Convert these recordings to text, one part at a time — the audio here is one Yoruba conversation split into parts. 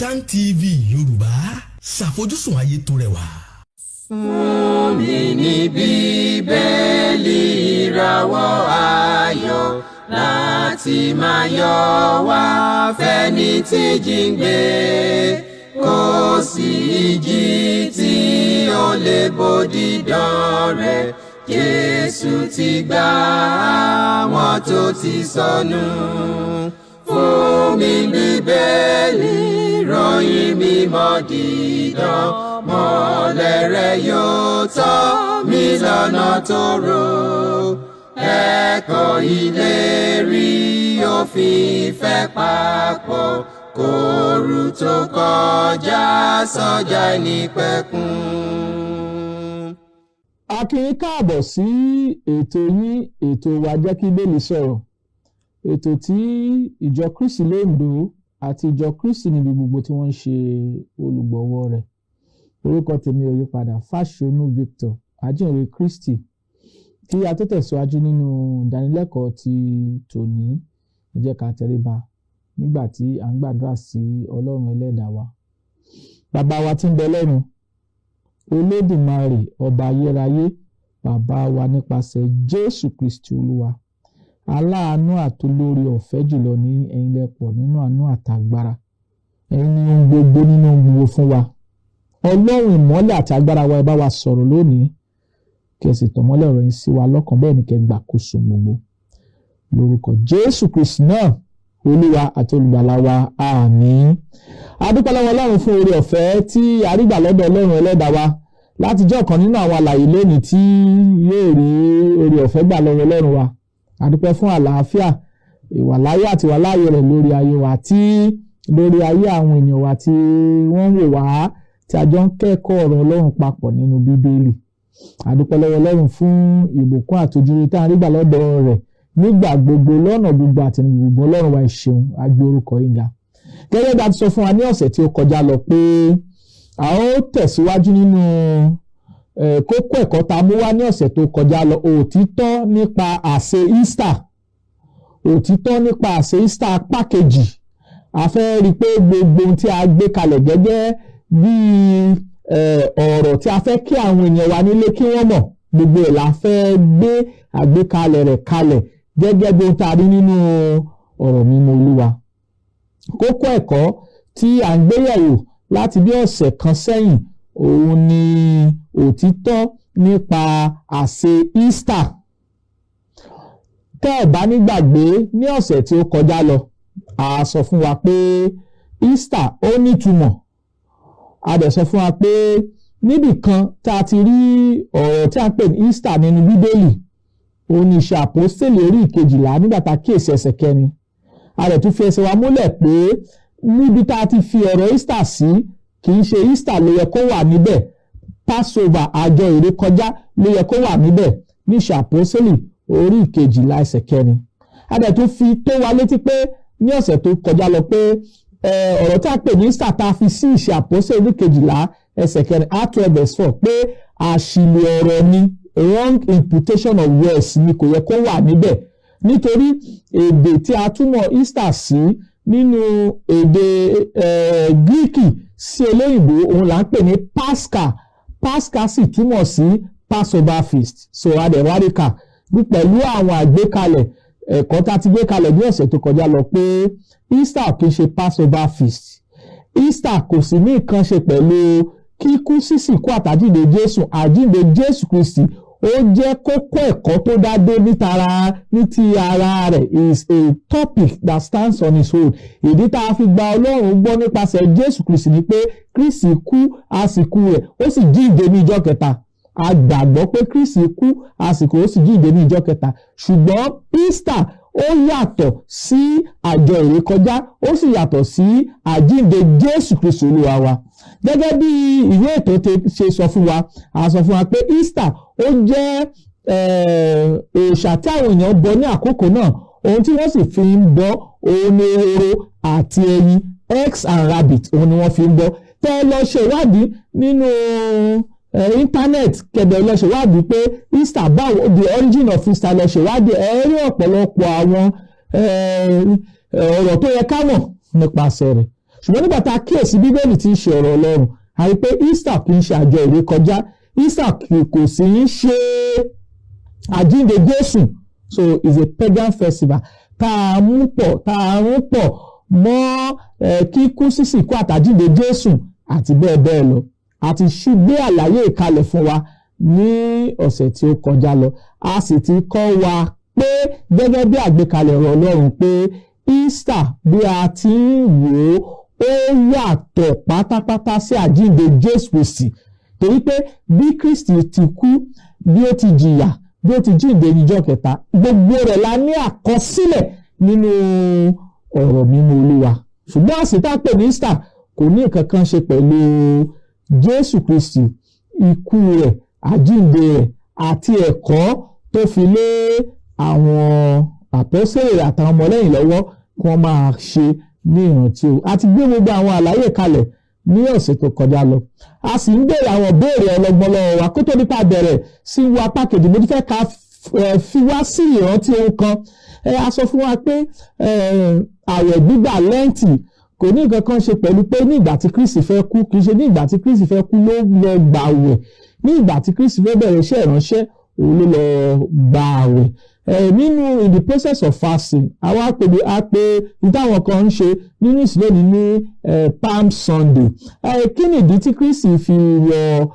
Kaftan TV Yorùbá, ṣàfojúsùn ayé tó rẹwà. Fún mi ní Bíbélì, ìràwọ̀ ayọ̀ láti máa yọ wá fẹ́ni tí jíǹgbé. Kò sí ìjì tí ó lè bòdì dán rẹ̀. Jésù ti gbà àwọn tó ti sọnù. Fún mi Bíbélì, ròyìn mímọ́ dídán, mọ́lẹ̀ rẹ̀ yóò tọ́ mi lọ́nà tó rò. Ẹ̀kọ́ ìlérí òfin ìfẹ́ papọ̀ kóoru tó kọjá sọ́jà ìnípẹ̀kun. A kí yín káàbọ̀ sí ètò yín, ètò wa, Jẹ́ kí Bíbélì Sọ̀rọ̀, ètò tí Ìjọ Kristi l'Óǹdó àti Ìjọ Kristi níbi gbogbo tí wọ́n ń ṣe olùgbọ̀wọ́ rẹ̀. Orúkọ tèmi ò yípadà, Fáṣọnù Victor, ajínrere Kristi. Kí a tó tẹ̀síwájú nínú ìdánilẹ́kọ̀ọ́ ti tòní, ẹ jẹ́ ká tẹríba nígbà tí à ń gbàdúrà sí Ọlọ́run Ẹlẹ́dàá wa. Bàbá wa tí ń bẹ lọ́run, Olódùmarè, ọba ayérayé, bàbá wa nípasẹ̀ Jésù Kristi Olúwa, aláàánú àtolórí ọ̀fẹ́ jùlọ ní ẹ̀yin lẹ́pọ̀ nínú àánú àtàgbára. Ẹ̀yin ni ohun gbogbo nínú ohun gbogbo fún wa. Ọlọ́run ìmọ́lẹ̀ àti agbára wa, ẹ bá wa sọ̀rọ̀ lónìí, kí ẹ sì tàn mọ́lẹ̀ ọ̀rọ̀ yín sí wa lọ́kàn. Bẹ́ẹ̀ ni kẹ́ gbàkóso gbogbo, lórúkọ Jésù Kristi náà, Olúwa àti Olùgbàlà wa, àmín. A dúpẹ́ lọ́wọ́ Ọlọ́run fún oore ọ̀fẹ́ tí a rí gbà lọ́dọ̀ Ọlọ́run Ẹlẹ́dàá wa láti jẹ́ ọ̀kan nínú àwọn alààyè lónìí tí yóò rí oore ọ̀fẹ́ gbà lọ́wọ́ Ọlọ́run wa. A dúpẹ́ fún àlàáfíà, ìwàláyé àti ìwàláyé rẹ̀ lórí ayé wa, tí lórí ayé àwọn ènìyàn wa tí wọ́n ń wò wá, tí a jọ ń kẹ́kọ̀ọ́ ọ̀rọ̀ Ọlọ́run papọ̀ nínú Bíbélì. A dúpẹ́ lọ́wọ́ Ọlọ́run fún ìbùkún àtòjúre tá a rí gbà lọ́dọ̀ rẹ̀ nígbà gbogbo, lọ́nà gbogbo àti ní gbogbo. Ọlọ́run wa, ẹ ṣeun, a gbé orúkọ yín ga. Gẹ́gẹ́ bí a ti sọ fún wa ní ọ̀sẹ̀ tí ó kọjá lọ pé a ó tẹ̀síwájú nínú kókó ẹ̀kọ́ tá a mú wá ní ọ̀sẹ̀ tó kọjá lọ, òtítọ́ nípa àsè Easter, òtítọ́ nípa àsè Easter apá kejì. A fẹ́ rí i pé gbogbo ohun tí a gbé kalẹ̀ gẹ́gẹ́ bí ọ̀rọ̀ tí a fẹ́ kí àwọn èèyàn wa nílé kí wọ́n mọ̀, gbogbo ẹ̀ la fẹ́ gbé àgbékalẹ̀ rẹ̀ kalẹ̀ gẹ́gẹ́ bí ohun tá a rí nínú ọ̀rọ̀ mímọ́ Olúwa. Kókó ẹ̀kọ́ tí à ń gbéyẹ̀wò láti bí ọ̀sẹ̀ kan sẹ́yìn, òun ni òtítọ́ nípa àsè Easter. Tẹ́ ẹ̀ bá nígbàgbé, ní ọ̀sẹ̀ tí ó kọjá lọ, a sọ fún wa pé Easter ó nítumọ̀. A dẹ̀ sọ fún wa pé níbì kan tá a ti rí ọ̀rọ̀ tí a ń pè ní Easter nínú Bíbélì, òun ni Ìṣe Àpọ́stélì orí 12, nígbà tá a kíyèsí ẹsẹ̀ 4. A dẹ̀ tún fi ẹsẹ̀ wa múlẹ̀ pé níbi tá a ti fi ọ̀rọ̀ Easter sí, kì í ṣe Easter ló yẹ kó wà níbẹ̀, Passover, àjọ ìrékọjá, ló yẹ kó wà níbẹ̀ ní Ìṣe Àpọ́stélì orí 12 ẹsẹ̀ 4. A dẹ̀ tún fi tó wa létí pé ní ọ̀sẹ̀ tó kọjá lọ pé ọ̀rọ̀ tí a pè ní Easter tá a fi sí Ìṣe Àpọ́stélì orí 12 ẹsẹ̀ 4, Act 12 verse 4, pé àṣìlò ọ̀rọ̀ ni, wrong imputation of words ni, kò yẹ kó wà níbẹ̀, nítorí èdè tí a túmọ̀ Easter sí nínú èdè Gíríkì sí olóyìnbó, òun là ń pè ní Pascha. Pascha sì túmọ̀ sí Passover feast. So adẹ̀wáríkà pẹ̀lú àwọn àgbékalẹ̀ ẹ̀kọ́ tá a ti gbé kalẹ̀ ní ọ̀sẹ̀ tó kọjá lọ pé Easter kì í ṣe Passover feast. Easter kò sì ní nǹkan ṣe pẹ̀lú kíkú, sísìnkú àtàjíǹde Jésù. Àjíǹde Jésù Kristi, ó jẹ́ kókó ẹ̀kọ́ tó dá dé nítara ní ti ara rẹ̀, is a topic that stands on its own. Ìdí tá a fi gba Ọlọ́run gbọ́ nípasẹ̀ Jésù Kristi ni pé Kristi kú, àsìkò rẹ̀, ó sì jíǹde ní ìjọ́ kẹta. A gbàgbọ́ pé Kristi kú, àsìkò, ó sì jíǹde ní ìjọ́ kẹta. Ṣùgbọ́n Easter, ó yàtọ̀ sí àjọ ìrékọjá, ó sì yàtọ̀ sí àjíǹde Jésù Kristi Olúwa wa. Gẹ́gẹ́ bí ìwé ètò ṣe sọ fún wa, a sọ fún wa pé Easter, ó jẹ́ òòṣà tí àwọn èèyàn bọ ní àkókò náà. Ohun tí wọ́n sì fi ń bọ, òun ni ehoro àti ẹyin, eggs and rabbit, òun ni wọ́n fi ń bọ. Tẹ́ ẹ lọ ṣe ìwádìí nínú internet, kẹ̀dẹ̀ lọ ṣèwádìí pé Easter báwo, the origin of Easter, lọ ṣèwádìí, ẹ rí ọ̀pọ̀lọpọ̀ àwọn ọ̀rọ̀ tó yẹ ká mọ̀ nípasẹ̀ rẹ̀. Ṣùgbọ́n nígbà tá a kíyèsí Bíbélì tí ń ṣe ọ̀rọ̀ Ọlọ́run, a rí pé Easter kì í ṣe àjọ ìrékọjá. Easter kò sì ń ṣe àjíǹde Jésù. So it's a pagan festival tá a mú pọ̀ mọ́ kíkú, sísìnkú àtàjíǹde Jésù àti bẹ́ẹ̀ bẹ́ẹ̀ lọ. Àti ṣùgbé àlàyé ìkalẹ̀ fún wa ní ọ̀sẹ̀ tí ó kọjá lọ. A sì ti kọ́ wa pé gẹ́gẹ́ bí àgbékalẹ̀ ọ̀rọ̀ Ọlọ́run pé Easter bí a ti ń wò ó, ó yàtọ̀ pátápátá sí àjíǹde Jésù Kristi, torí pé bí Kristi ti kú, bí ó ti jìyà, bí ó ti jíǹde níjọ́ kẹta, gbogbo rẹ̀ la ní àkọsílẹ̀ nínú ọ̀rọ̀ mímọ́ Olúwa. Ṣùgbọ́n àsè tá a pè ní Easter kò ní nǹkan kan ṣe pẹ̀lú Jésù Kristi, ikú rẹ̀, àjíǹde rẹ̀ àti ẹ̀kọ́ tó fi lé àwọn àpọ́sẹ̀lẹ̀ àtàwọn ọmọlẹ́yìn lọ́wọ́ kí wọ́n máa ṣe ní ìrántí o. A ti gbé gbogbo àwọn àlàyé kalẹ̀ ní ọ̀sẹ̀ tó kọjá lọ. A sì ń béèrè àwọn béèrè ọlọ́gbọ́n lọ́wọ́ wa kó tó nípa bẹ̀rẹ̀ sí wo apá kejì. Mo ti fẹ́ ká fi wá sí ìrántí ohun kan. A sọ fún wa pé àwẹ̀ gbígbà Lẹ́ǹtì kò ní nǹkan kan ṣe pẹ̀lú pé ní ìgbà tí Kristi fẹ́ kú. Kì í ṣe ní ìgbà tí Kristi fẹ́ kú ló lọ gbàwẹ̀. Ní ìgbà tí Kristi fẹ́ bẹ̀rẹ̀ iṣẹ́ ìránṣẹ́, òun ló lọ gba àwẹ̀. Nínú in the process of fasting, àwa pè á pé ìtàwọn kan ń ṣe nínú ìsìn lónìí ní Palm Sunday. Kí nìdí tí Kristi fi wọ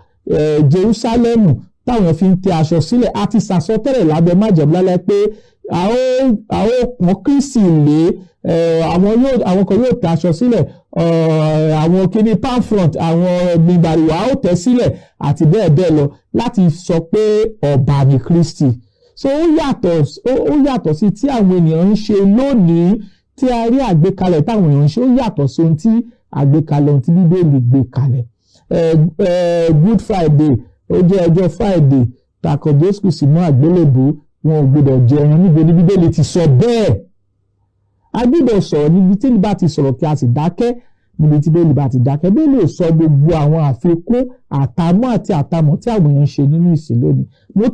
Jerusalem táwọn fi ń tẹ aṣọ sílẹ̀? Àti sàsọtẹ́lẹ̀ lábẹ́ májẹ̀mú lálẹ́ pé a ó pọ́n Kristi lé, àwọn kan yóò tẹ aṣọ sílẹ̀, àwọn kìíní palm frond, àwọn gbìngbàríwá ó tẹ́ sílẹ̀ àti bẹ́ẹ̀ bẹ́ẹ̀ lọ láti sọ pé ọba ni Kristi. So ó yàtọ̀ sí tí àwọn ènìyàn ń ṣe lónìí tí a rí àgbékalẹ̀ táwọn èèyàn ń ṣe. Ó yàtọ̀ sí ohun tí àgbékalẹ̀, ohun tí Bíbélì gbé kalẹ̀. Good Friday, ó jẹ́ ọjọ́ Friday takọ̀ Jésù Kristi mọ́ àgbélébùú, wọn ò gbọdọ̀ jẹ ẹran. Níbo ní Bíbélì ti sọ bẹ́ẹ̀? A gbọ́dọ̀ sọ̀rọ̀ níbi tí bá ti sọ̀rọ̀, kí a sì dákẹ́ níbi tí Bíbélì bá ti dákẹ́. Bíbélì ò sọ gbogbo àwọn àfikún àtàmọ́ àti àtàmọ́ tí àwọn èèyàn ń ṣe nínú ìsìn lónìí. Mo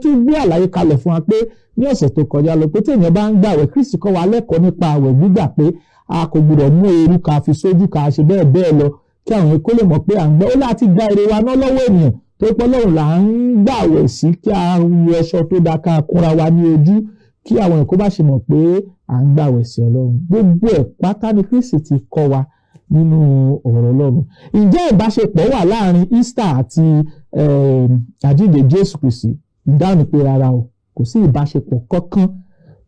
tún gbé àlàyé kalẹ̀ fún wa pé ní ọ̀sẹ̀ tó kọjá lọ pé tí èèyàn bá ń gbàwẹ̀, Kristi kọ́ wa lẹ́kọ̀ọ́ nípa àwẹ̀ gbígbà pé a kò gbọ́dọ̀ mú eérú ká fi sójú, ká ṣe bẹ́ẹ̀ bẹ́ẹ̀ lọ, kí àwọn kó lè mọ̀ pé à ń gbọ́. Ó láti gba èrè wa ná lọ́wọ́ ènìyàn tó pọ́ lọ́rùn là ń gbàwẹ̀ sí, kí a wọ aṣọ tó dáa, ká kúnra wa ní ojú, kí àwọn èèyàn kó bá ṣe mọ̀ pé à ń gbàwẹ̀ sí Ọlọ́run. Gbogbo ẹ̀ pátá ni Kristi ti kọ́ wa nínú ọ̀rọ̀ Ọlọ́run. Ǹjẹ́ ìbáṣepọ̀ wà láàrin Easter àti àjíǹde Jésù Kristi? Ìdáhùn ni pé rárá o, kò sí ìbáṣepọ̀ kankan.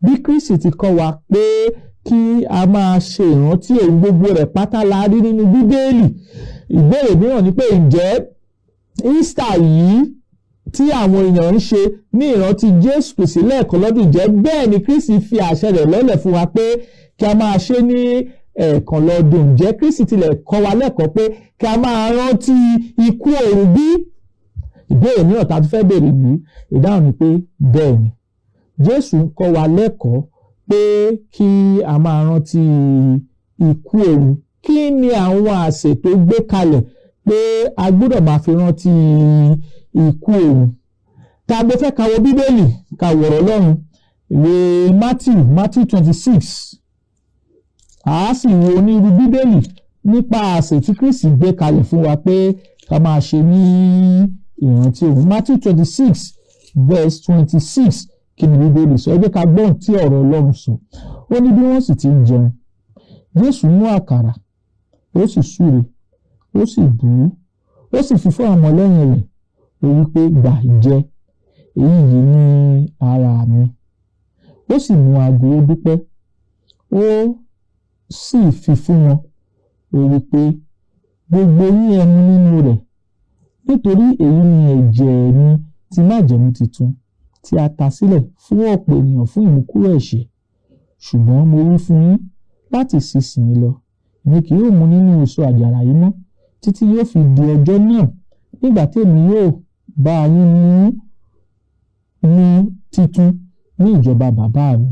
Bí Kristi ti kọ́ wa pé kí a máa ṣe ìrántí òun, gbogbo rẹ̀ pátá la rí nínú Bíbélì. Ìbéèrè mìíràn ni pé ǹjẹ́ Easter yìí tí àwọn èèyàn ń ṣe ní ìrántí Jésù Kristi lẹ́ẹ̀kan lọ́dún, jẹ́ bẹ́ẹ̀ ni Kristi fi àṣẹ rẹ̀ lọ́lẹ̀ fún wa pé kí a máa ṣe ní ẹ̀ẹ̀kan lọ́dún? Ǹjẹ́ Kristi tilẹ̀ kọ́ wa lẹ́kọ̀ọ́ pé kí a máa rántí ikú òun bí? Ìbéèrè mìíràn tá a tún fẹ́ béèrè yìí, ìdáhùn ni pé bẹ́ẹ̀ ni, Jésù ń kọ́ wa lẹ́kọ̀ọ́ pé kí a máa rántí ikú òun. Kí ni àwọn àsè tó gbé kalẹ̀ pé a gbọ́dọ̀ máa fi rántí ikú òun? Tá a gbé fẹ́ ka wo Bíbélì, ka wọ̀rọ̀ Ọlọ́run, ìwé Matthew, Matthew 26, a sì wo onírú Bíbélì nípa àsè tí Kristi gbé kalẹ̀ fún wa pé ká máa ṣe ní ìrántí òun. Matthew 26 verse 26, kí ni Bíbélì sọ? Ẹ jẹ́ ká gbọ́n tí ọ̀rọ̀ Ọlọ́run sọ. Ó ní bí wọ́n sì ti ń jẹun, Jésù mú àkàrà, ó sì súre, ó sì bù ú, ó sì fi fún àwọn ọmọlẹ́yìn rẹ̀. Ó wí pé, "Gbà, jẹ, èyí yìí ní ara mi." Ó sì mú ago, ó dúpẹ́, ó sì fi fún wọn. Ó wí pé, "Gbogbo yín, ẹ mu nínú rẹ̀, nítorí èyí ni ẹ̀jẹ̀ mi ti májẹ̀mú titun, tí a ta sílẹ̀ fún ọ̀pọ̀ ènìyàn fún ìmúkúrò ẹ̀ṣẹ̀. Ṣùgbọ́n mo wí fún yín, láti ìsinsìnyí lọ, èmi kì yóò mu nínú èso àjàrà yìí mọ́ títí yóò fi di ọjọ́ náà nígbà tí èmi yóò bá yín mú ní titun ní ìjọba Bàbá mi."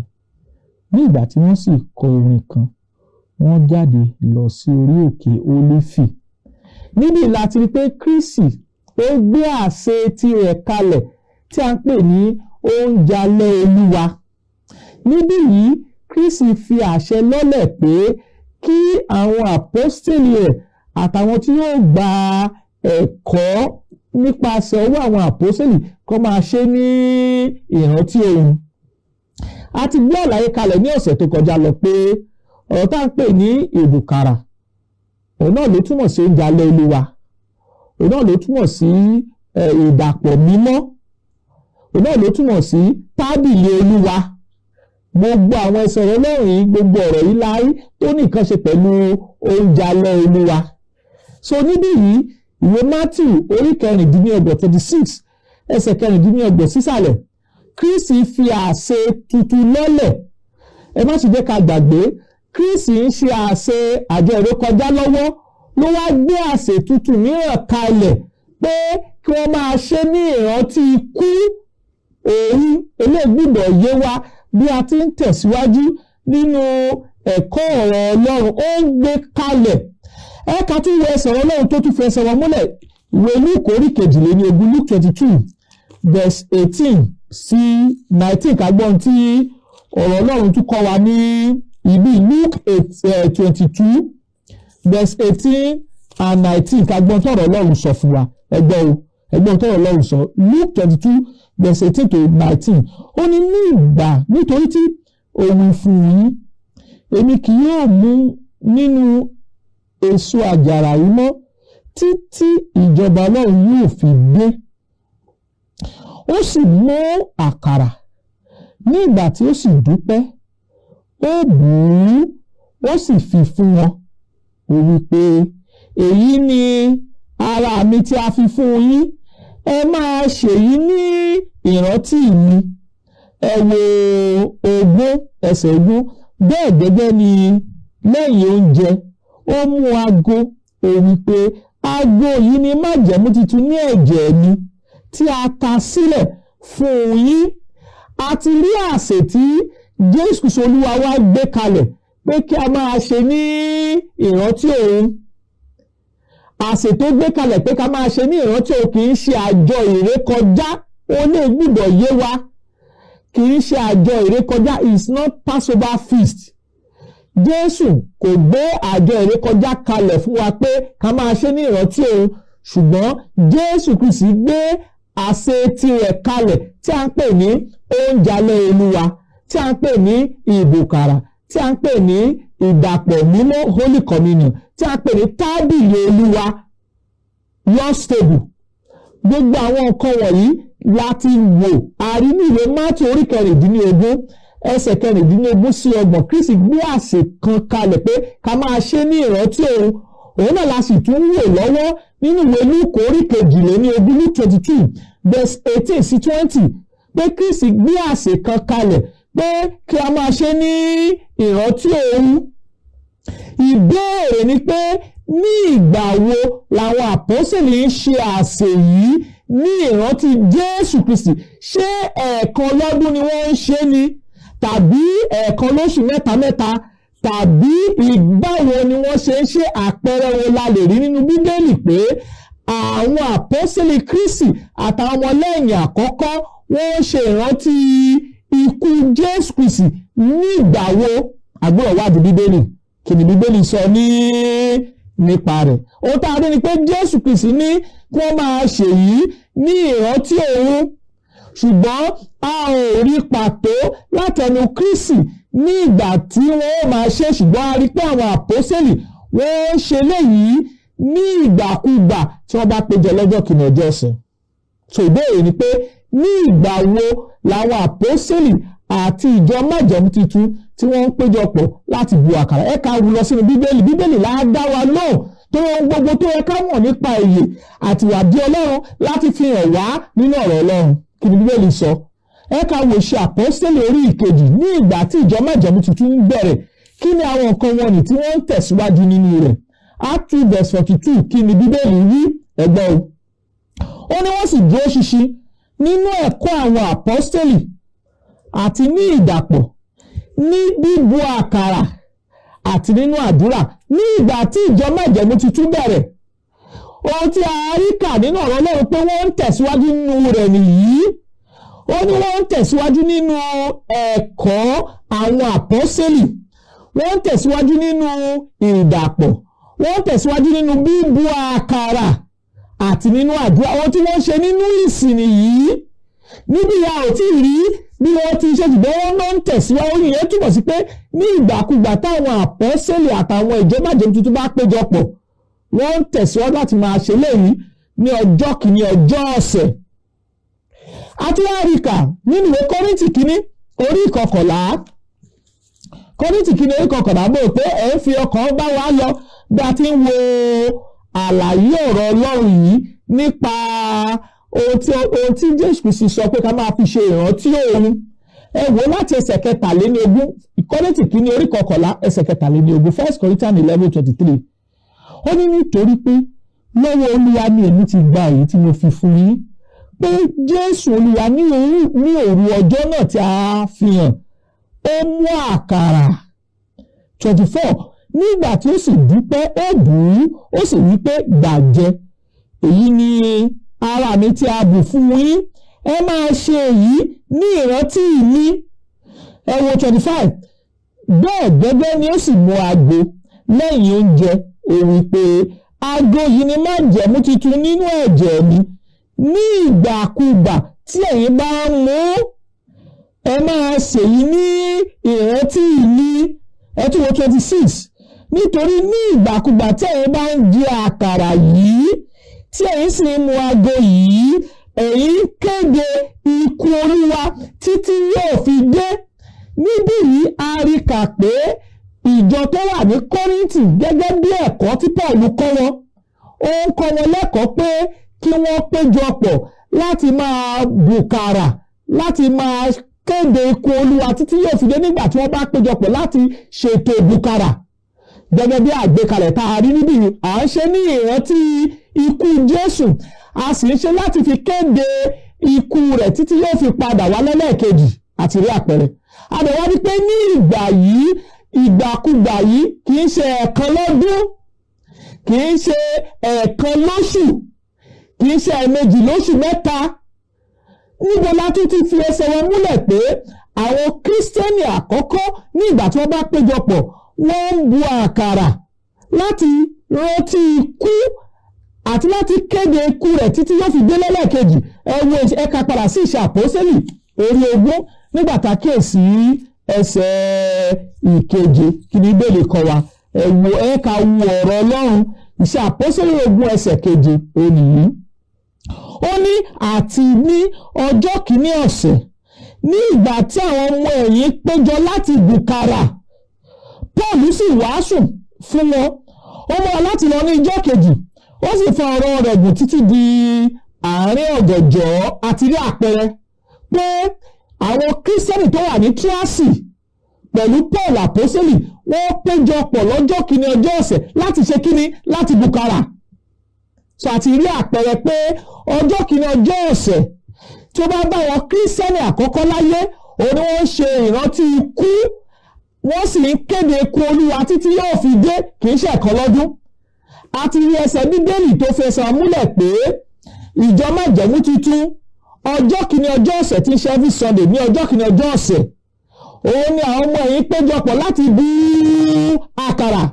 Ní ìgbà tí wọ́n sì kọ orin kan, wọ́n jáde lọ sí orí òkè Ólífì. Níbí láti rí pé Kristi ó gbé àsè tirẹ̀ kalẹ̀ tí a ń pè ní oúnjẹ alẹ́ Olúwa. Níbí yìí, Kristi fi àṣẹ lọ́lẹ̀ pé Kí àwọn àpọ́stélì ẹ̀ àtàwọn tí yóò gba ẹ̀kọ́ nípasẹ̀ ọwọ́ àwọn àpọ́stélì kó máa ṣe ní ìrántí òun. A ti gbé àlàyé kalẹ̀ ní ọ̀sẹ̀ tó kọjá lọ pé ọ̀rọ̀ tá à ń pè ní ìbùkàrà, òun náà ló túmọ̀ sí oúnjẹ alẹ́ Olúwa, òun náà ló túmọ̀ sí ìdàpọ̀ mímọ́, òun náà ló túmọ̀ sí tábìlì Olúwa. Gbogbo àwọn ẹsẹ̀ ọ̀rọ̀ Ọlọ́run yìí, gbogbo ọ̀rọ̀ yìí láyé tó ní nǹkan ṣe pẹ̀lú oúnjẹ alẹ́ Olúwa. So níbí yìí, ìwé Matthew orí 26, 26, ẹsẹ̀ 26 sísàlẹ̀, Kristi fi àsè tuntun lọ́lẹ̀. Ẹ má sì jẹ́ ká gbàgbé, Kristi ń ṣe àsè àjọ ìrékọjá lọ́wọ́ ló wá gbé àsè tuntun mìíràn kalẹ̀ pé kí wọ́n máa ṣe ní ìrántí ikú òun. Eléyìí gbọ́dọ̀ yé wa bí a ti ń tẹ̀síwájú nínú ẹ̀kọ́ ọ̀rọ̀ Ọlọ́run. Ó ń gbé kalẹ̀. Ẹ̀ka tún wọ ẹsẹ̀ ọ̀rọ̀ Ọlọ́run tó tún fi ẹsẹ̀ wọn múlẹ̀, ìwé Luke orí 22, Luke 22 verse 18 sí 19. Ká gbọ́ ohun tí ọ̀rọ̀ Ọlọ́run tún kọ́ wa ní ibi. Luke 22 verse 18 and 19. Ká gbọ́ ohun tí ọ̀rọ̀ Ọlọ́run sọ fún wa. Ẹgbẹ́ o, ẹgbẹ́ ohun tí ọ̀rọ̀ Ọlọ́run sọ. Luke 22 verse 18 to 19. Ó ní, ní ìgbà nítorí tí òun fún yín, èmi kì yóò mú nínú èso àjàrà yìí mọ́ títí ìjọba Ọlọ́run yóò fi dé. Ó sì mú àkàrà, ní ìgbà tí ó sì dúpẹ́, ó bù ú, ó sì fi fún wọn. Ó wí pé, "Èyí ni ara mi tí a fi fún yín, ẹ máa ṣèyí ní ìrántí mi." Ẹ wo 20, ẹsẹ̀ 20. Bẹ́ẹ̀ gẹ́gẹ́ ni lẹ́yìn oúnjẹ, ó mú ago, ó wí pé, "Ago yìí ni májẹ̀mú tuntun ní ẹ̀jẹ̀ mi tí a ta sílẹ̀ fún yín." A ti rí àsè tí Jésù Kristi Olúwa wa gbé kalẹ̀ pé kí a máa ṣe ní ìrántí òun. Àsè tó gbé kalẹ̀ pé ká máa ṣe ní ìrántí òun kì í ṣe àjọ ìrékọjá. Ó lè gbúdọ̀ yé wa, kì í ṣe àjọ ìrékọjá, is not Passover feast. Jésù kò gbé àjọ ìrékọjá kalẹ̀ fún wa pé ká máa ṣe ní ìrántí òun, ṣùgbọ́n Jésù Kristi gbé àsè tirẹ̀ kalẹ̀ tí a ń pè ní oúnjẹ alẹ́ Olúwa, tí a ń pè ní ìbùkàrà, tí a ń pè ní ìdàpọ̀ mímọ́, Holy Communion, tí a ń pè ní tábìlì Olúwa, Lord's table. Gbogbo àwọn nǹkan wọ̀nyí láti wò àrí ní ìwé Mátì orí 16, ẹsẹ̀ 26 sí 30. Kristi gbé àsè kan kalẹ̀ pé ká máa ṣe ní ìrántí òun. Òun náà la sì tún wò lọ́wọ́ nínú ìwé Lúùkù orí 22, Luke 22 verse 18 sí 20, pé Kristi gbé àsè kan kalẹ̀ pé kí a máa ṣe ní ìrántí òun. Ìbéèrè ni pé, ní ìgbà wo làwọn àpọ́sẹ̀lì ń ṣe àsè yìí ní ìrántí Jésù Kristi? Ṣé ẹ̀ẹ̀kan lọ́dún ni wọ́n ń ṣe ni, tàbí ẹ̀ẹ̀kan lóṣù mẹ́ta mẹ́ta, tàbí ìgbà wo ni wọ́n ṣe ń ṣe? Àpẹẹrẹ wo la lè rí nínú Bíbélì pé àwọn àpọ́sẹ̀lì Kristi àtàwọn ọmọlẹ́yìn àkọ́kọ́ wọ́n ń ṣe ìrántí ikú Jésù Kristi ní ìgbà wo? Àgbọ̀rọ̀ wádìí Bíbélì. Kí ni Bíbélì sọ nípa rẹ̀? Ohun tá a rí ni pé Jésù Kristi ní kí wọ́n máa ṣèyí ní ìrántí òun, ṣùgbọ́n a ò rí pàtó látẹnu Kristi ní ìgbà tí wọ́n máa ṣe. Ṣùgbọ́n a rí pé àwọn àpọ́sẹ̀lì wọ́n ń ṣe léyìí ní ìgbàkúgbà tí wọ́n bá péjọ lọ́jọ́ kìíní ọjọ́ ìsìn. So ìbéèrè ni pé, ní ìgbà wo làwọn àpọ́sẹ̀lì àti ìjọ májẹ̀mú tuntun tí wọ́n ń péjọpọ̀ láti bu àkàrà? Ẹ ká lọ sínú Bíbélì. Bíbélì là á dá wa lóhùn tó ohun gbogbo tó yẹ ká mọ̀ nípa ìyè àti ìwà bí Ọlọ́run láti fi hàn wá nínú ọ̀rọ̀ Ọlọ́run. Kí ni Bíbélì sọ? Ẹ ká wo Ìṣe Àpọ́sítélì orí 2. Ní ìgbà tí ìjọ májẹ̀mú tuntun ń bẹ̀rẹ̀, kí ni àwọn nǹkan wọ̀nyí tí wọ́n ń tẹ̀síwájú nínú rẹ̀? Act 2 verse 42. Kí ni Bíbélì wí? Ẹgbẹ́ o. Ó ní wọ́n sì dúró ṣinṣin nínú ẹ̀kọ́ àwọn àpọ́sítélì àti ní ìdàpọ̀, ní bíbu àkàrà àti nínú àdúrà. Ní ìgbà tí ìjọ májẹ̀mú tuntun bẹ̀rẹ̀, ohun tí a rí kà nínú ọ̀rọ̀ Ọlọ́run pé wọ́n ń tẹ̀síwájú nínú rẹ̀ nìyí. Ó ní wọ́n ń tẹ̀síwájú nínú ẹ̀kọ́ àwọn àpọ́sítélì, Wọ́n ń tẹ̀síwájú nínú ìdàpọ̀, wọ́n ń tẹ̀síwájú nínú bíbu àkàrà àti nínú àdúrà. Ohun tí wọ́n ń ṣe nínú ìsìn yìí níbi ìyá ò tí ì rí bí wọ́n ti ṣe, ṣùgbọ́n wọ́n náà ń tẹ̀síwájú. Ìyẹn túmọ̀ sí pé ní ìgbàkúgbà táwọn àpọ́sẹ̀lì àtàwọn ìjọ májèmú tuntun bá péjọpọ̀, wọ́n ń tẹ̀síwájú láti máa ṣe léyìí ní ọjọ́ kìíní ọjọ́ ọ̀sẹ̀. Àtúwárìkà nínú ìwé Kọ́ríńtì kìíní orí 11. Kọ́ríńtì kìíní orí 11, bò pé ẹ̀ ń fi ọkàn bá wa lọ bí a ti ń wo àlàyé ọ̀rọ̀ Ọlọ́run yìí nípa ohun tí Jésù Kristi sọ pé ká máa fi ṣe ìrántí òun. Ẹ wò láti ẹsẹ̀ 23, Kọ́ríńtì kìíní orí 11 ẹsẹ̀ 23, 1 Corinthians 11:23. Ó ní, "Nítorí pé lọ́wọ́ Olúwa ni èmi ti gba èyí tí mo fi fún yín, pé Jésù Olúwa ní òru ọjọ́ náà tí a fi hàn, ó mú àkàrà." 24, "Nígbà tí ó sì dúpẹ́, ó bù ú, ó sì wí pé, 'Gbà, jẹ, èyí ni ara mi tí a bù fún yín. Ẹ máa ṣe èyí ní ìrántí mi.'" Ẹ wo 25, "Bẹ́ẹ̀ gẹ́gẹ́ ni ó sì mú ago lẹ́yìn oúnjẹ, ó wí pé, 'Ago yìí ni májẹ̀mú tuntun nínú ẹ̀jẹ̀ mi. Ní ìgbàkúgbà tí ẹ̀yin bá ń mú, ẹ máa ṣèyí ní ìrántí mi.'" Ẹ tún wo 26, "Nítorí ní ìgbàkúgbà tí ẹ̀yin bá ń jẹ àkàrà yìí, tí ẹ̀yin sì ń mu ago yìí, ẹ̀yin ń kéde ikú Olúwa títí yóò fi dé." Níbí yìí, a rí kà pé ìjọ tó wà ní Kọ́ríńtì, gẹ́gẹ́ bí ẹ̀kọ́ tí Paul kọ́ wọn, ó ń kọ́ wọn lẹ́kọ̀ọ́ pé kí wọ́n péjọpọ̀ láti máa bùkàrà, láti máa kéde ikú Olúwa títí yóò fi dé, nígbà tí wọ́n bá péjọpọ̀ láti ṣètò bùkàrà gẹ́gẹ́ bí àgbékalẹ̀ tá a rí níbí. À ń ṣe ní ìrántí ikú Jésù, a sì ń ṣe láti fi kéde ikú rẹ̀ títí yóò fi padà wá lẹ́lẹ́ẹ̀kejì. Àti rí àpẹẹrẹ àdẹ̀wá ní pé ní ìgbà yìí, ìgbàkúgbà yìí, kì í ṣe ẹ̀ẹ̀kan lọ́dún, kì í ṣe ẹ̀ẹ̀kan lóṣù, kì í ṣe ẹ̀ẹ̀mejì lóṣù mẹ́ta. Níbo la tún ti fi ẹsẹ̀ wọn múlẹ̀ pé àwọn Kírísítẹ́nì àkọ́kọ́, ní ìgbà tí wọ́n bá péjọpọ̀, wọ́n ń bu àkàrà láti rántí ikú àti láti kéde ikú rẹ̀ títí yóò fi dé lẹ́lẹ́kejì? Ẹ wo, ẹ ká padà sí Ìṣe Àpọ́sítélì orí 20, nígbà tá a kíyèsí ẹsẹ̀ ìkeje. Kí ni Bíbélì kọ́ wa? Ẹ wo, ẹ ká wo ọ̀rọ̀ Ọlọ́run. Ìṣe Àpọ́sítélì 20 ẹsẹ̀ 7 òní, ó ní, "Àti ní ọjọ́ kìíní ọ̀sẹ̀, ní ìgbà tí àwọn ọmọ ẹ̀yìn péjọ láti bùkàrà, Paul sì wàásù fún wọn. Ó mọ́ láti lọ ní ijọ́ kejì, ó sì fa ọ̀rọ̀ rẹ̀ gùn títí di àárín ọ̀gànjọ́." Àti rí àpẹẹrẹ pé àwọn Kírísítẹ́nì tó wà ní Tíráàsì pẹ̀lú Paul àpọ́sítélì, wọ́n péjọpọ̀ lọ́jọ́ kìíní ọjọ́ ọ̀sẹ̀ láti ṣe kíni? Láti bùkàrà. So àti rí àpẹẹrẹ pé ọjọ́ kìíní ọjọ́ ọ̀sẹ̀ tí ó bá bá wọn Kírísítẹ́nì àkọ́kọ́ láyé, òun ni wọ́n ń ṣe ìrántí ikú, wọ́n sì ń kéde ikú Olúwa títí yóò fi dé. Kì í ṣe ẹ̀kan lọ́dún. A ti rí ẹsẹ̀ Bíbélì tó fẹsẹ̀ múlẹ̀ pé ìjọ májẹ̀mú tuntun, ọjọ́ kìíní ọjọ́ ọ̀sẹ̀ tí ń ṣe every Sunday, ní ọjọ́ kìíní ọjọ́ ọ̀sẹ̀, òun ni àwọn ọmọ ẹ̀yìn péjọpọ̀ láti bú àkàrà.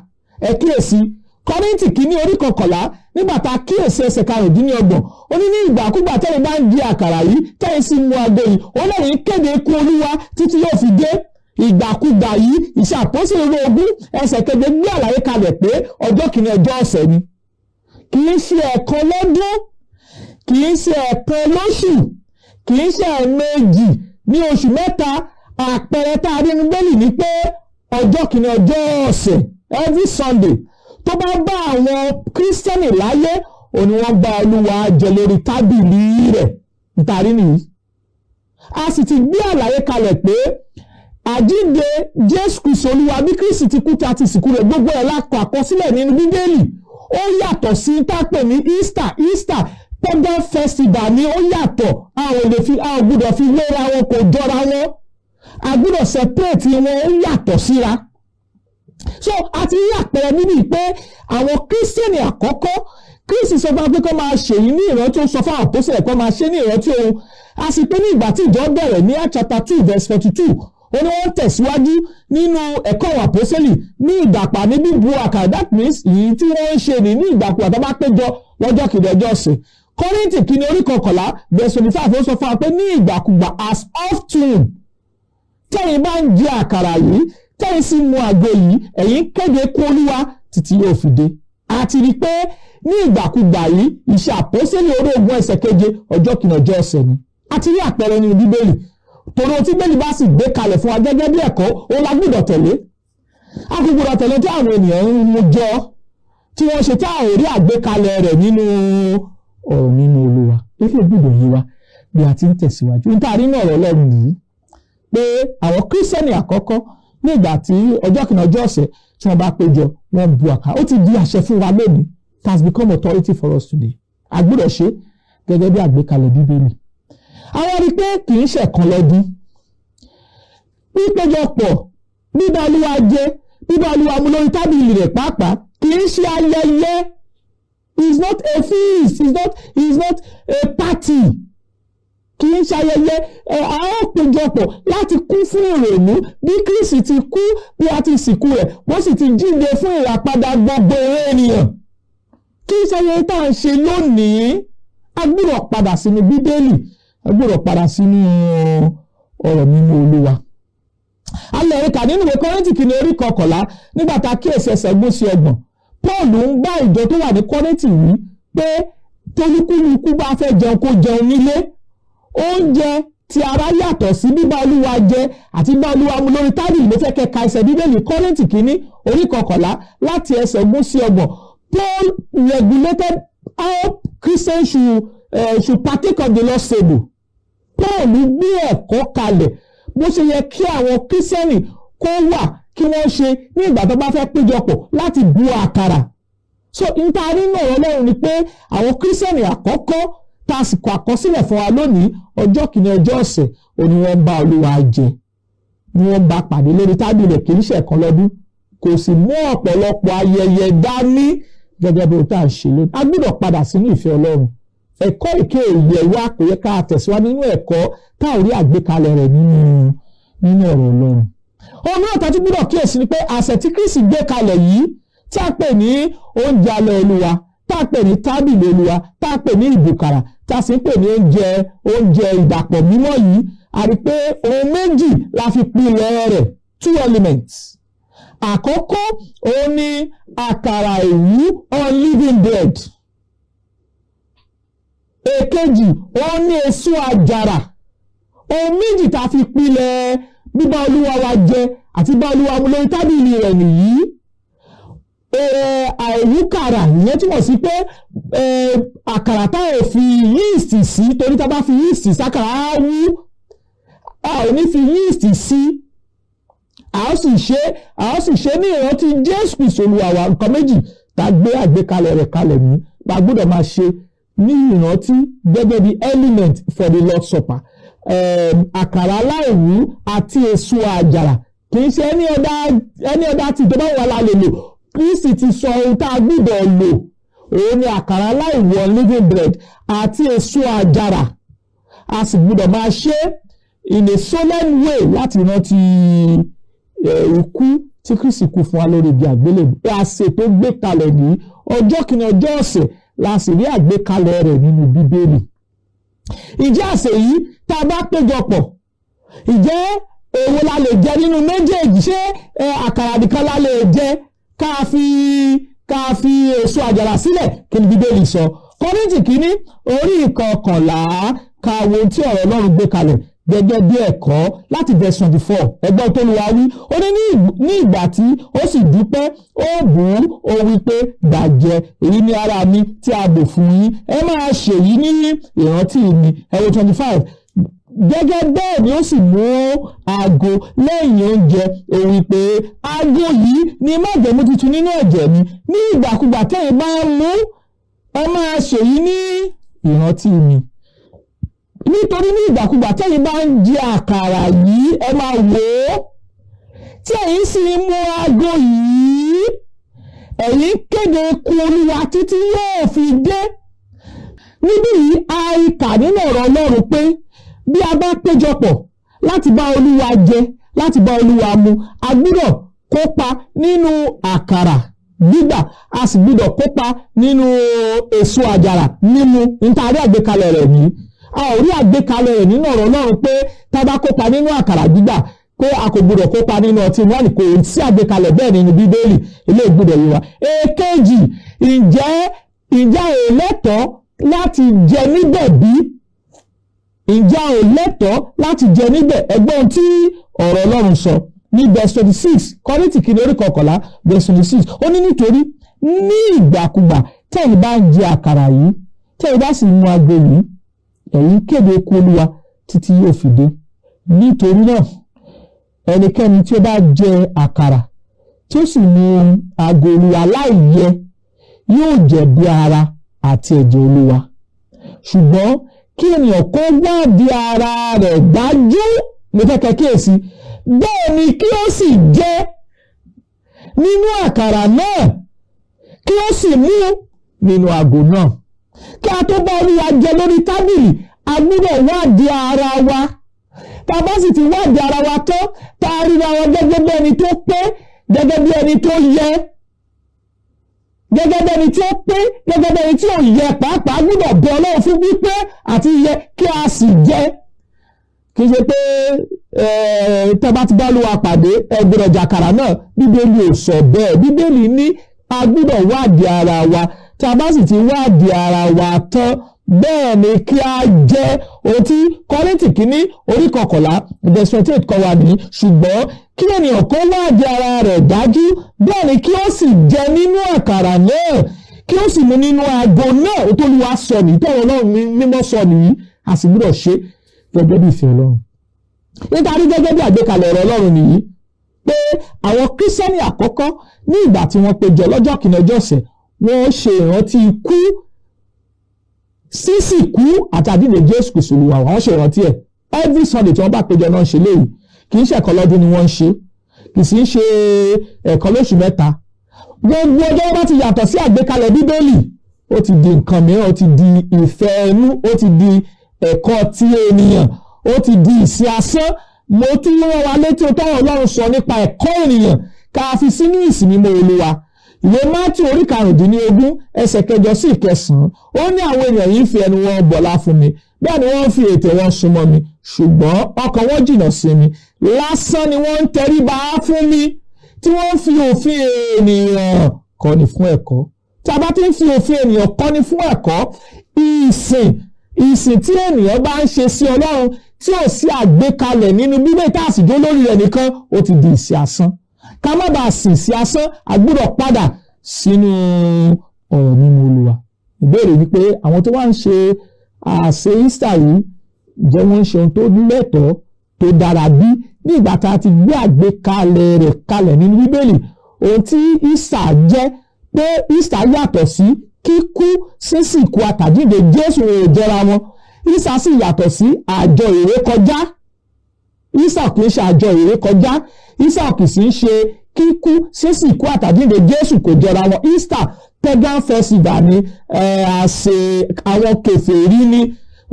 Ẹ kíyèsí Kọ́ríńtì kìíní orí 11, nígbà tá a kíyèsí ẹsẹ̀ 25, ó ní, "Ní ìgbàkúgbà tẹ́yin bá ń jẹ àkàrà yìí, tẹ́yin sì mu ago yìí, ó lẹ́yìn kéde ikú Olúwa títí yóò fi dé." Ìgbàkúgbà yìí, Ìṣe Àpọ́sítélì orí 20 ẹsẹ̀ 7 gbé àlàyé kalẹ̀ pé ọjọ́ kìíní ọjọ́ ọ̀sẹ̀ ni. Kì í ṣe ẹ̀kan lọ́dún, kì í ṣe ẹ̀kan lóṣù, kì í ṣe ẹ̀ẹ̀mejì ní oṣù mẹ́ta. Àpẹẹrẹ tá a rí nínú Bíbélì ni pé ọjọ́ kìíní ọjọ́ ọ̀sẹ̀, every Sunday, tó bá bá àwọn Kírísítẹ́nì láyé, òní wọ́n bá Olúwa jẹ lórí tábìlì rẹ̀. Nítorí nìyí, a sì ti gbé àlàyé kalẹ̀ pé àjíǹde Jésù Kristi Olúwa, bí Kristi ti kú tí a ti sìnkú rẹ̀, gbogbo ẹ̀ la kọ àkọsílẹ̀ nínú Bíbélì. Ó yàtọ̀ sí tá a pè ní Easter. Easter, pagan festival ni, ó yàtọ̀. A ò lè fi, a ò gbọ́dọ̀ fi wéra wọn, kò jọra wọn. A gbọ́dọ̀ separate wọn, ó yàtọ̀ síra. So a ti rí àpẹẹrẹ níbí pé àwọn Kírísítẹ́nì àkọ́kọ́, Kristi sọ fún wa pé kó máa ṣèyí ní ìrántí. Ó sọ fún àwọn àpọ́sítélì kó máa ṣe ní ìrántí òun. A sì pé ní ìgbà tí ìjọ bẹ̀rẹ̀ ní Acts chapter 2 verse 42. Ó ní wọ́n tẹ̀síwájú nínú ẹ̀kọ́ àwọn àpọ́sẹ́lì ní ìdàpà ní bíbu àkàrà. That means èyí tí wọ́n ń ṣe ní ìgbàkúgbà tó bá péjọ lọ́jọ́ kìíní ọjọ́ ọ̀sẹ̀. Kọ́ríńtì kìíní orí 11 verse 25, ó sọ fún wa pé ní ìgbàkúgbà, as often tẹ́yin bá ń jẹ àkàrà yìí, tẹ́yin sì mu àgbo yìí, ẹ̀yin kéde kú Olúwa títí yóò fi dé. Àti rí i pé ní ìgbàkúgbà yìí, Iṣẹ́ Àpọ́sẹ́lì orí 20 ẹsẹ̀ 7, ọjọ́ kìíní ọjọ́ ọ̀sẹ̀ ni. Àti rí àpẹẹrẹ nínú Bíbélì, torí ohun tí Bíbélì bá sì gbé kalẹ̀ fún wa gẹ́gẹ́ bí ẹ̀kọ́, òun la gbọ́dọ̀ tẹ̀lé. A kò gbọ́dọ̀ tẹ̀lé tí àwọn ènìyàn ń mú jọ, tí wọ́n ṣe, tí a ò rí àgbékalẹ̀ rẹ̀ nínú ọ̀rọ̀ nínú Olúwa. Ilé gbọ́dọ̀ yé wa bí a ti ń tẹ̀síwájú níta nínú ọ̀rọ̀ Ọlọ́run yìí pé àwọn Kírísítẹ́nì àkọ́kọ́, ní ìgbà tí ọjọ́ kìíní ọjọ́ ọ̀sẹ̀ tí wọ́n bá péjọ, wọ́n bu àkàrà. Ó ti di àṣẹ fún wa lónìí. It has become authority for us today. A gbọ́dọ̀ ṣe gẹ́gẹ́ bí àgbékalẹ̀ Bíbélì. Àwọn rí i pé kì í ṣẹ̀kan lọ́dún. Pípéjọpọ̀, bíbá Olúwa jẹ, bíbá Olúwa mu lórí tábìlì rẹ̀ pàápàá, kì í ṣe ayẹyẹ. It's not a feast, it's not a party. Kì í ṣe ayẹyẹ. A ó péjọpọ̀ láti kún fún ìrònú bí Kristi ti kú, bí a ti sìnkú rẹ̀, wọ́n sì ti jíǹde fún ìràpadà gbogbo ènìyàn. Kì í ṣe ayẹyẹ tá à ń ṣe lónìí. A gbọ́dọ̀ padà sínú Bíbélì, a gbọ́dọ̀ padà sínú ọ̀rọ̀ mímọ́ Olúwa. Alẹ́ rí kà nínú ìwé Kọ́ríńtì kìíní orí 11, nígbà tá a kíyèsí ẹsẹ̀ 20 sí 30. Paul ń bá ìjọ tó wà ní Kọ́ríńtì wí pé tolúkúlùkù bá fẹ́ jẹun, kó jẹun nílé. Oúnjẹ tí ara yàtọ̀ sí bíbá Olúwa jẹ àti bíbá Olúwa mu lórí tábìlì. Ló fẹ́ kẹ́ka ẹsẹ̀ Bíbélì, Kọ́ríńtì kìíní orí 11, láti ẹsẹ̀ 20 sí 30. Paul regulated how Christians should partake of the Lord's table. Paul gbé ẹ̀kọ́ kalẹ̀ bó ṣe yẹ kí àwọn Kírísítẹ́nì kó wà, kí wọ́n ṣe ní ìgbà tó bá fẹ́ péjọpọ̀ láti bu àkàrà. So níta nínú ọ̀rọ̀ Ọlọ́run ni pé àwọn Kírísítẹ́nì àkọ́kọ́, tá a sì kọ àkọsílẹ̀ fún wa lónìí, ọjọ́ kìíní ọjọ́ ọ̀sẹ̀ òní wọ́n ń bá Olúwa jẹ, ni wọ́n bá pàdé lórí tábìlì. Kì í ṣe ẹ̀kan lọ́dún, kò sì mú ọ̀pọ̀lọpọ̀ ayẹyẹ dání gẹ́gẹ́ bí o tá à ń ṣe lónìí. A gbọ́dọ̀ padà sínú ìfẹ́ Ọlọ́run. Ẹ̀kọ́ èké ìyẹ̀ wa kò yẹ ká tẹ̀síwájú nínú ẹ̀kọ́ tá ò rí àgbékalẹ̀ rẹ̀ nínú ọ̀rọ̀ Ọlọ́run. Ohun mìíràn tá a tún gbọ́dọ̀ kíyèsí ni pé àṣẹ tí Kristi gbé kalẹ̀ yìí, tí a pè ní oúnjẹ alẹ́ Olúwa, tá a pè ní tábìlì Olúwa, tá a pè ní ìbùkàrà, tá a sì ń pè ní oúnjẹ ìdàpọ̀ mímọ́ yìí, a rí pé ohun méjì la fi pilẹ̀ rẹ̀, two elements. Àkọ́kọ́, òun ni àkàrà àìwú, unleavened bread. Èkejì, òun ni èso àjàrà. Ohun méjì tá a fi pilẹ̀ bíbá Olúwa wa jẹ àti bá Olúwa mu lórí tábìlì rẹ̀ nìyí. Àìwúkàrà, ìyẹn túmọ̀ sí pé àkàrà tá ò fi yeast sí, torí tá a bá fi yeast sákàrà, á wú. A ò ní fi yeast sí, a ó sì ṣe ní ìrántí Jésù Kristi Olúwa wa. Nǹkan méjì tá a gbé àgbékalẹ̀ rẹ̀ kalẹ̀ ní a gbọ́dọ̀ máa ṣe ní ìrántí gẹ́gẹ́ bí element for the Lord's Supper: àkàrà aláìwú àti èso àjàrà. Kì í ṣe any other tí tó bá wà la lè lò. Kristi ti sọ ohun tá a gbọ́dọ̀ lò, òun ni àkàrà aláìwú, unleavened bread, àti èso àjàrà. A sì gbọ́dọ̀ máa ṣe in a solemn way láti rántí ikú tí Kristi kú fún wa lórí igi àgbélébùú. Àsè tó gbé kalẹ̀ ní ọjọ́ kìíní ọjọ́ ọ̀sẹ̀ la sì rí àgbékalẹ̀ rẹ̀ nínú Bíbélì. Ìjẹ́ àsè yìí, tá a bá péjọpọ̀, ìjẹ́ èwo la lè jẹ nínú méjèèjì? Ṣé àkàrà nìkan la lè jẹ, ká fi èso àjàrà sílẹ̀? Kí ni Bíbélì sọ? Kọ́ríńtì kìíní orí 11, ká wo tí ọ̀rọ̀ Ọlọ́run gbé kalẹ̀ gẹ́gẹ́ bí ẹ̀kọ́ láti verse 24. Ẹgbọ́n tó lu wa wí. Ó ní, ní ìgbà tí ó sì dúpẹ́, ó bù ú, ó wí pé, "Gbà jẹ, èyí ni ara mi tí a bò fún yín. Ẹ máa ṣèyí ní ìrántí mi." Ẹ wo 25. Gẹ́gẹ́ bẹ́ẹ̀ ni ó sì mú ago lẹ́yìn oúnjẹ, ó wí pé, "Ago yìí ni májẹ̀mú tuntun nínú ẹ̀jẹ̀ mi. Ní ìgbàkúgbà tẹ́yin bá ń mú, ẹ máa ṣèyí ní ìrántí mi. Nítorí ní ìgbàkúgbà tẹ́yin bá ń jẹ àkàrà yìí," ẹ máa wò ó, "tí ẹ̀yin sì ń mú ago yìí, ẹ̀yin kéde ikú Olúwa títí yóò fi dé." Níbí yìí, a kà nínú ọ̀rọ̀ Ọlọ́run pé bí a bá péjọpọ̀ láti bá Olúwa jẹ, láti bá Olúwa mu lórí tábìlì rẹ̀, a gbọ́dọ̀ láti bá Olúwa mu, a gbúdọ̀ kópa nínú àkàrà gbígbà, a sì gbúdọ̀ kópa nínú èso àjàrà mímu. Nítorí àgbékalẹ̀ rẹ̀ ní, a ò rí àgbékalẹ̀ rẹ̀ nínú ọ̀rọ̀ Ọlọ́run pé tá a bá kópa nínú àkàrà gbígbà pé a kò gbúdọ̀ kópa nínú ọtí wáìnì. Kò sí àgbékalẹ̀ bẹ́ẹ̀ nínú Bíbélì. Eléyìí gbúdọ̀ yé wa. Èkejì, ǹjẹ́ ò lẹ́tọ̀ọ́ láti jẹ níbẹ̀ bí? Ǹjẹ́ ò lẹ́tọ̀ọ́ láti jẹ níbẹ̀? Ẹgbọ́n tí ọ̀rọ̀ Ọlọ́run sọ ní verse 26, Kọ́ríńtì kìíní orí 11, verse 26, ó ní, "Nítorí ní ìgbàkúgbà tẹ́yin bá ń jẹ àkàrà yìí, tẹ́yin bá sì mu ago yìí, ẹ̀yin kéde ikú Olúwa títí yóò fi dé. Nítorí náà, ẹnikẹ́ni tí ó bá jẹ àkàrà tí ó sì mu ago Olúwa láìyẹ yóò jẹ̀bi ara àti ẹ̀jẹ̀ Olúwa. Ṣùgbọ́n kí ènìyàn kó wádìí ara rẹ̀ dájú," mo fẹ́ kẹ́ kíyèsí, "bẹ́ẹ̀ ni kí ó sì jẹ nínú àkàrà náà, kí ó sì mú nínú ago náà." Kí a tó bá Olúwa jẹ lórí tábìlì, a gbọ́dọ̀ wádìí ara wa. Tá a bá sì ti wádìí ara wa tán, tá a ríra wa gẹ́gẹ́ bí ẹni tó pé, gẹ́gẹ́ bí ẹni tó yẹ, gẹ́gẹ́ bí ẹni tí ó pé, gẹ́gẹ́ bí ẹni tí ò yẹ pàápàá, gbọ́dọ̀ bẹ Ọlọ́run fún wípé àti yẹ kí a sì jẹ. Kì í ṣe pé tẹ́ bá ti bá Olúwa pàdé, ẹ gbọ́dọ̀ jàkàrà náà. Bíbélì ò sọ bẹ́ẹ̀. Bíbélì ní a gbọ́dọ̀ wádìí ara wa. Tá a bá sì ti wádìí ara wa tán, bẹ́ẹ̀ ni kí a jẹ. Ohun tí Kọ́ríńtì kìíní orí 11 verse 28 kọ́ wa ní, "Ṣùgbọ́n kí ènìyàn kó wádìí ara rẹ̀ dájú, bẹ́ẹ̀ ni kí ó sì jẹ nínú àkàrà náà, kí ó sì mu nínú ago náà." Ó tó lù wá sọ nìyí, tọ́rọ̀ Ọlọ́run mímọ́ sọ nìyí, a sì gbọ́dọ̀ ṣe gẹ́gẹ́ bí ìfẹ́ Ọlọ́run. Nítorí gẹ́gẹ́ bí àgbékalẹ̀ ọ̀rọ̀ Ọlọ́run nìyí pé àwọn Kírísítẹ́nì àkọ́kọ́, ní ìgbà tí wọ́n péjọ lọ́jọ́ kìíní ọjọ́ ọ̀sẹ̀, wọ́n ṣe ìrántí ikú, sísìkú àti àjíǹde Jésù Kristu Olúwa. Wọ́n ṣe ìrántí ẹ̀ every Sunday tí wọ́n bá péjọ náà. Ṣe léyìí, kì í ṣe ẹ̀kan lọ́dún ni wọ́n ń ṣe, kì í sì í ṣe ẹ̀kan lóṣù 3. Gbogbo ọjọ́ wọn bá ti yàtọ̀ sí àgbékalẹ̀ Bíbélì, ó ti di nǹkan mìíràn, ó ti di ìfẹ́ ẹnu, ó ti di ẹ̀kọ́ ti ènìyàn, ó ti di ìsìn asán. Mo tún rán wa létí tọ́rọ̀ Ọlọ́run sọ nípa ẹ̀kọ́ ènìyàn ká fi sínú ìsìn mímọ́ Olúwa. Ìwé Mátì orí 15, ẹsẹ̀ 8 sí 9, ó ní, "Àwọn ènìyàn yìí fi ẹnu wọn bọlá fún mi, bẹ́ẹ̀ ni wọ́n fi ètè wọn súnmọ́ mi, ṣùgbọ́n ọkàn wọn jìnnà sí mi. Lásán ni wọ́n ń tẹríba fún mi, tí wọ́n ń fi òfin ènìyàn kọ́ni fún ẹ̀kọ́." Tí a bá ti ń fi òfin ènìyàn kọ́ni fún ẹ̀kọ́, ìsìn tí ènìyàn bá ń ṣe sí Ọlọ́run tí ò sí àgbékalẹ̀ nínú Bíbélì, tá a sì dó lórí rẹ̀ nìkan, ó ti di ìsìn asán. Ká má bàa sìn sí asán, a gbọ́dọ̀ padà sínú ọ̀rọ̀ mímọ́ Olúwa. Ìbéèrè ni pé, àwọn tó wá ń ṣe àsè Easter yìí, jẹ́ wọ́n ń ṣe ohun tó lẹ́tọ̀ọ́, tó dára bí, ní ìgbà tá a ti gbé àgbékalẹ̀ rẹ̀ kalẹ̀ nínú Bíbélì, ohun tí Easter jẹ́, pé Easter yàtọ̀ sí kíkú, sísìnkú àtàjíǹde Jésù, ò jọra wọn. Easter sì yàtọ̀ sí àjọ ìrékọjá. Easter kì í ṣe àjọ ìrékọjá. Easter kì í sì ń ṣe kíkú, sísìnkú àtàjíǹde Jésù, kò jọra wọn. Easter, pagan festival ni, àsè àwọn kèfèrí ni.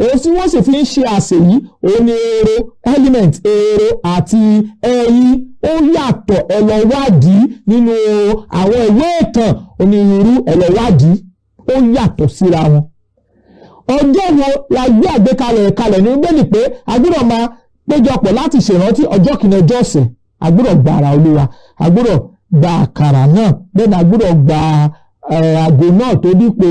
Ohun tí wọ́n sì fi ń ṣe àsè yìí, òun ni ehoro element, ehoro àti ẹyin. Ó yàtọ̀. Ẹ lọ wádìí nínú àwọn ìwé ìtàn onírúurú, ẹ lọ wádìí, ó yàtọ̀ síra wọn. Ọjọ́ wo la gbé àgbékalẹ̀ kalẹ̀ ní Bíbélì pé a gbọ́dọ̀ máa péjọpọ̀ láti ṣèrántí ọjọ́ kìíní ọjọ́ ọ̀sẹ̀? A gbọ́dọ̀ gba ara Olúwa, a gbọ́dọ̀ gba àkàrà náà, bẹ́ẹ̀ ni a gbọ́dọ̀ gba àgò náà tó dípò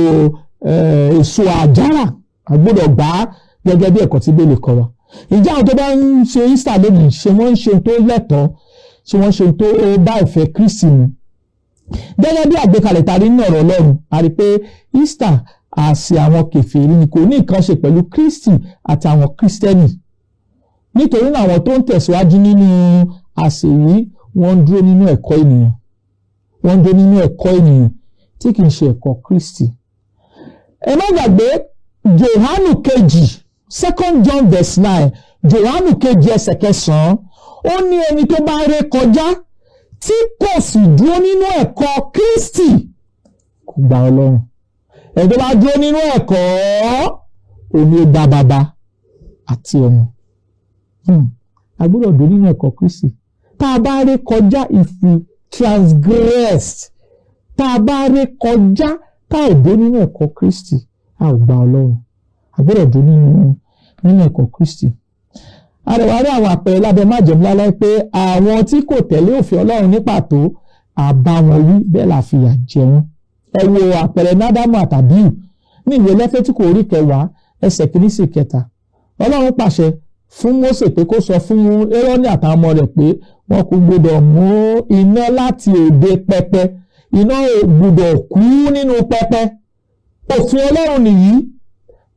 èso àjàrà. A gbọ́dọ̀ gbà á gẹ́gẹ́ bí ẹ̀kọ́ tí Bíbélì kọ́ wa. Ǹjẹ́ àwọn tó bá ń ṣe Easter lónìí, ṣé wọ́n ń ṣe tó lẹ́tọ̀ọ́? Ṣé wọ́n ṣe tó bá ìfẹ́ Kristi mu gẹ́gẹ́ bí àgbékalẹ̀ ta rí nínú ọ̀rọ̀ Ọlọ́run? A rí pé Easter, àsè àwọn kèfèrí ni, kò ní nǹkan ṣe pẹ̀lú Kristi àti àwọn Kristẹni. Nítorí náà, àwọn tó ń tẹ̀síwájú nínú àsè yìí, wọ́n ń dúró nínú ẹ̀kọ́ ènìyàn, wọ́n ń dúró nínú ẹ̀kọ́ ènìyàn tí kì í ṣe ẹ̀kọ́ Kristi. Ẹ má gbàgbé Jòhánù kejì, Second John verse 9, Jòhánù kejì ẹsẹ̀ 9, ó ní, "Ẹni tó bá ré kọjá tí kò sì dúró nínú ẹ̀kọ́ Kristi kò gba Ọlọ́run. Ẹni tó bá dúró nínú ẹ̀kọ́, òun ni ó gba Bàbá àti ọmọ." A gbọ́dọ̀ dúró nínú ẹ̀kọ́ Kristi. Tá a bá ré kọjá, if we transgressed, tá a bá ré kọjá, tá ò dé nínú ẹ̀kọ́ Kristi, a ò gba Ọlọ́run. A gbọ́dọ̀ dé nínú ẹ̀kọ́ Kristi. Arẹwà rí àwọn àpẹẹrẹ lábẹ́ májẹ̀mú láláì pé àwọn tí kò tẹ̀lé òfin Ọlọ́run ní pàtó, àbá wọn wí, bẹ́ẹ̀ la fìyà jẹ wọ́n. Ẹ wo àpẹẹrẹ Nádàmù àtàbíù ní ìwé Lẹ́fẹ́tíkù orí 10, ẹsẹ̀ 1 sí 3. Ọlọ́run pàṣẹ fún Mósè pé kó sọ fún Érónì àtàwọn ọmọ rẹ̀ pé wọn kò gbọdọ̀ mú iná láti òde pẹpẹ, iná ò gbọdọ̀ kú nínú pẹpẹ. Òfin Ọlọ́run nìyí.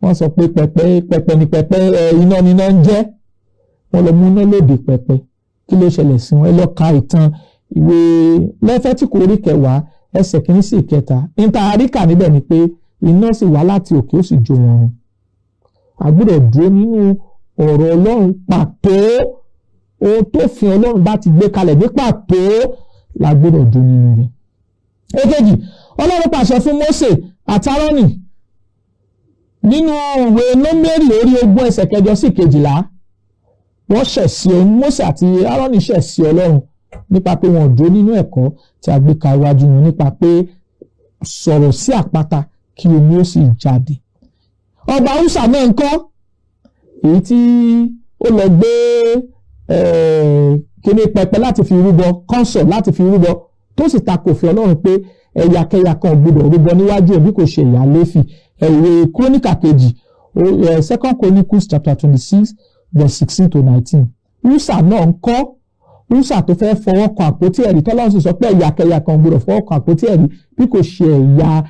Wọ́n sọ pé pẹpẹ pẹpẹ ni pẹpẹ, iná ni iná ń jẹ́. Wọ́n lọ mú iná lòdì pẹpẹ. Kí ló ṣẹlẹ̀ sí wọn? Ẹ lọ ka ìtàn ìwé Lẹ́fẹ́tíkù orí 10, ẹsẹ̀ 1 sí 3. Níta àríkà níbẹ̀ ni pé iná sì wá láti òkè, ó sì jó wọn run. A gbọ́dọ̀ dúró nínú ọ̀rọ̀ Ọlọ́run pàtó. Ohun tó fi Ọlọ́run bá ti gbé kalẹ̀ ní pàtó la gbọ́dọ̀ dúró nínú rẹ̀. Èkejì, Ọlọ́run pàṣẹ fún Mósè àti Árónì nínú ìwé Númérì orí 20, ẹsẹ̀ 8 sí 12. Wọ́n ṣẹ̀ sí Mósè àti Árónì, ṣẹ̀ sí Ọlọ́run nípa pé wọn ò dúró nínú ẹ̀kọ́ tí a gbé ka iwájú wọn nípa pé sọ̀rọ̀ sí àpáta kí omi ó sì jáde. Ọba Húsà náà ń kọ́, èyí tí ó lọ gbé kíní pẹpẹ láti fi rúbọ, kọ́ńsọ̀ láti fi rúbọ, tó sì takò òfin Ọlọ́run pé ẹ̀yàkẹ́yà kan gbọ́dọ̀ rúbọ níwájú ẹ̀ bí kò ṣe ẹ̀yà Léfì. Ìwé Króníkà kejì, Second Chronicles chapter 26 verse 16 to 19. Húsà náà ń kọ́, Húsà tó fẹ́ fọwọ́ kan àpótí ẹ̀rí, tọ́lọ́run sì sọ pé ẹ̀yàkẹ́yà kan gbọ́dọ̀ fọwọ́ kan àpótí ẹ̀rí bí kò ṣe ẹ̀yà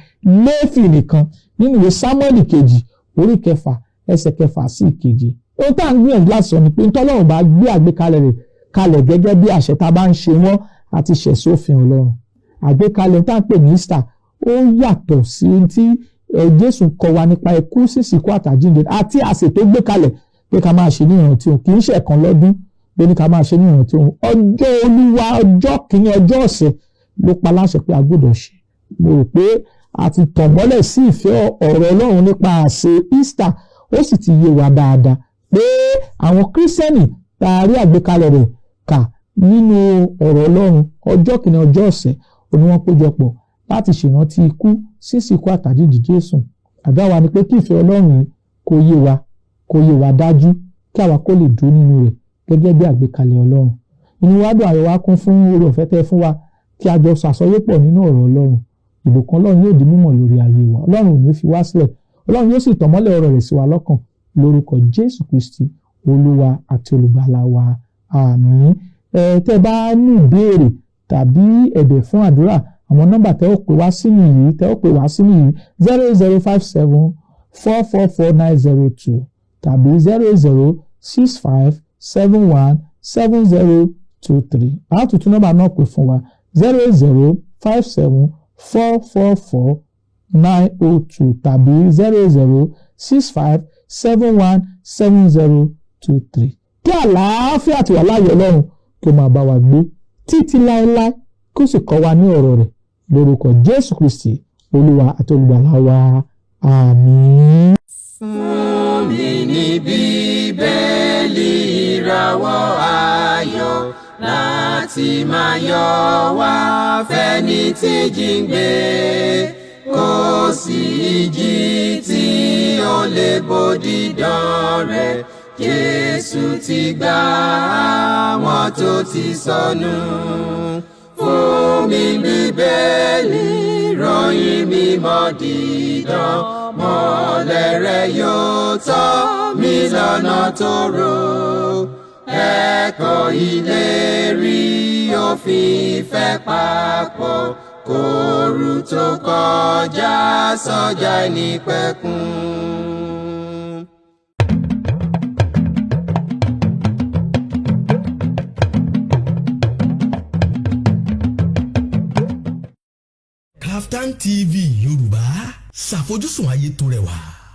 Léfì nìkan, nínú ìwé Sámúẹ́lì kejì orí 6, ẹsẹ̀ 6 sí 7. Ohun tá à ń gbìyànjú láti sọ ni pé ntọ́lọ́run bá gbé àgbékalẹ̀ rẹ̀ kalẹ̀ gẹ́gẹ́ bí àṣẹ, tá a bá ń ṣe wọ́n, àti ṣẹ̀ sófin Ọlọ́run. Àgbékalẹ̀ tá à ń pè ní Easter, ó yàtọ̀ sí tí Jésù kọ́ wa nípa ikú, sísìnkú àtàjíǹde, àti àsè tó gbé kalẹ̀ pé ká máa ṣe ní ìrántí òun. Kì í ṣe ẹ̀kan lọ́dún ló ní ká máa ṣe ní ìrántí òun. Ọjọ́ Olúwa, ọjọ́ kìíní ọjọ́ ọ̀sẹ̀ ló pa láṣẹ pé a gbọ́dọ̀ ṣe. Mo rò pé a ti tàn mọ́lẹ̀ sí ìfẹ́ ọ̀rọ̀ Ọlọ́run nípa àsè Easter. Ó sì ti yé wa dáadáa pé àwọn Kírísítẹ́nì tá a rí àgbékalẹ̀ rẹ̀ kà nínú ọ̀rọ̀ Ọlọ́run, ọjọ́ kìíní ọjọ́ ọ̀sẹ̀ òní wọ́n péjọpọ̀ láti ṣèrántí ikú, sísìnkú àtàjíǹde Jésù. Àdúrà wa ni pé kí ìfẹ́ Ọlọ́run yìí kó yé wa, kó yé wa dájú, kí àwa kó lè dúró nínú rẹ̀ gẹ́gẹ́ bí àgbékalẹ̀ Ọlọ́run. Inú wa dùn, ayọ̀ wa kún fún oore ọ̀fẹ́ tẹ́ fún wa kí a jọ ṣàsọyépọ̀ nínú ọ̀rọ̀ Ọlọ́run. Ìbùkún Ọlọ́run yóò di mímọ̀ lórí ayé wa. Ọlọ́run ò ní fi wá sílẹ̀. Ọlọ́run yóò sì tàn mọ́lẹ̀ ọ̀rọ̀ rẹ̀ sí wa lọ́kàn lórúkọ Jésù Kristi, Olúwa àti Olùgbàlà wa. Àmín. Ẹ tẹ́ bá ní ìbéèrè tàbí ẹ̀bẹ̀ fún àdúrà, àwọn nọ́mbà tẹ́ ó pè wá sí nìyí: 005 744 4902 tàbí 0065 717023. A tún tún nọ́mbà náà pè fún wa: 0057444902 tàbí 0065 717023. Kí àlàáfíà àti wàláyé Ọlọ́run kí ó máa bá wa gbé títí láéláé, kó sì kọ́ wa ní ọ̀rọ̀ rẹ̀ lórúkọ Jésù Kristi, Olúwa àti Olùgbàlà wa. Àmín. Fún mi ní Bíbélì, ìràwọ̀ ayọ̀ láti máa yọ wá fẹ́ni tí jíǹgbé. Kò sí ìjì tí ó lè bòdì dán rẹ̀. Jésù ti gbà àwọn tó ti sọnù. Fún mi Bíbélì, ròyìn mímọ́ dídán, mọ́lẹ̀ rẹ̀ yóò tọ́ mi lọ́nà tó rò. Ẹ̀kọ́ ìlérí òfin ìfẹ́ papọ̀ kóoru tó kọjá sọ́jà ìnípẹ̀kun. Kaftan TV Yorùbá, ṣàfojúsùn ayé tó rẹwà.